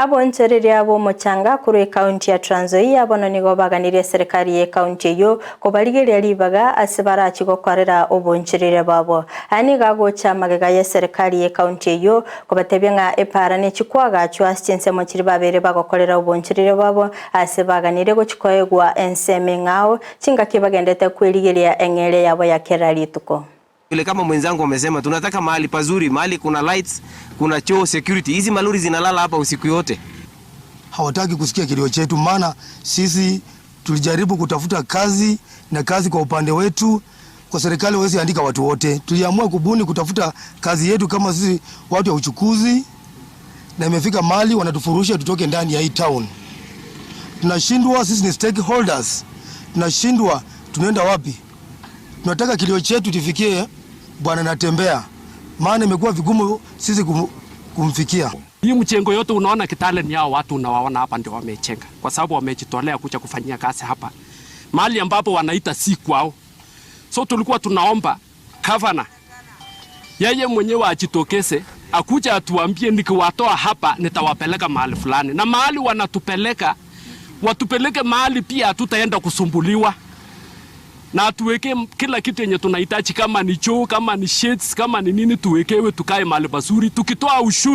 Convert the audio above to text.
Abonchereria bomochanga korwa ekaunti ya Trans Nzoia bono nigo baganirie serikali ya ekaunti eywo kobarigeria ribaga ase barachi gokorera obonchereria bwabo. Aya nigo agocha magega ya eserikali ya ekaunti eywo kobatebia ng'a epara nechikwagachwa ase chinsemo chiri babere bagokorera obonchereria bwabo ase baganire gochikoegwa ensemo eng'ao chingaki bagendete kwerigeria eng'eria yabo ya kera rituko. Vile kama mwenzangu amesema, tunataka mahali pazuri, mahali kuna lights, kuna choo, security. Hizi malori zinalala hapa usiku yote. Hawataki kusikia kilio chetu, maana sisi tulijaribu kutafuta kazi na kazi kwa upande wetu kwa serikali hawezi andika watu wote. Tuliamua kubuni kutafuta kazi yetu kama sisi watu ya uchukuzi, na imefika mahali wanatufurusha tutoke ndani ya hii town. Tunashindwa, sisi ni stakeholders, tunashindwa, tunaenda wapi? Tunataka kilio chetu tufikie Bwana Natembeya, maana imekuwa vigumu sisi kumfikia. Hii mjengo yote unaona Kitale ni hao watu unawaona hapa ndio wamechenga, kwa sababu wamejitolea kuja kufanyia kazi hapa mahali ambapo wanaita si kwao. So tulikuwa tunaomba gavana yeye mwenyewe ajitokeze akuja atuambie, nikiwatoa hapa nitawapeleka mahali fulani, na mahali wanatupeleka watupeleke mahali pia hatutaenda kusumbuliwa na tuweke kila kitu yenye tunahitaji, kama ni choo, kama ni shades, kama ni nini, tuwekewe tukae mahali pazuri, tukitoa ushuru.